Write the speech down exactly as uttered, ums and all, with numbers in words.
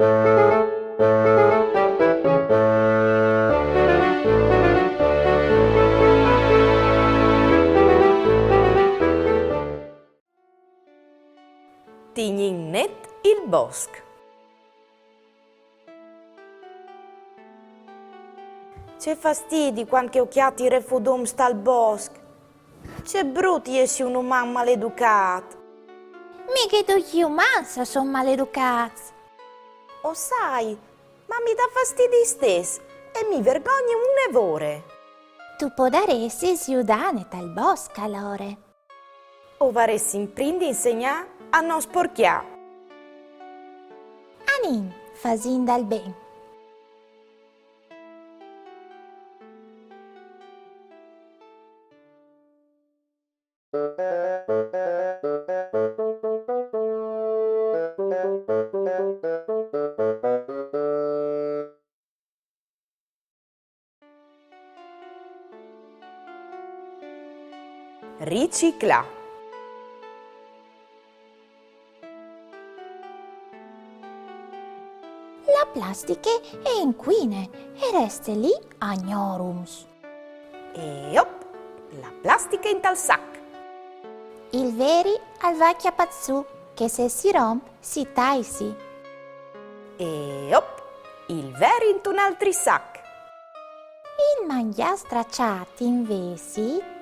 Tignìn net il bosc. Ce fastidi cuant che o cjati refudums tal bosc. Ce brut jessi un uman maleducât. Mighe ducj i umans a son maleducâts. O sai, ma mi da fastidi istès e mi vergogni une vore. Tu podaressis judâne tal bosc alore. O varès imprins di insegnâ a no sporcjâ. Anìn, fasìn dal ben. Riciclâ. La plastiche e incuine e reste li agnorums. E op, la plastiche intal sac. Il veri al va cjapât sù, che se si romp si taisi. E op, il veri intun altri sac. Il mangjâ straçât invezit.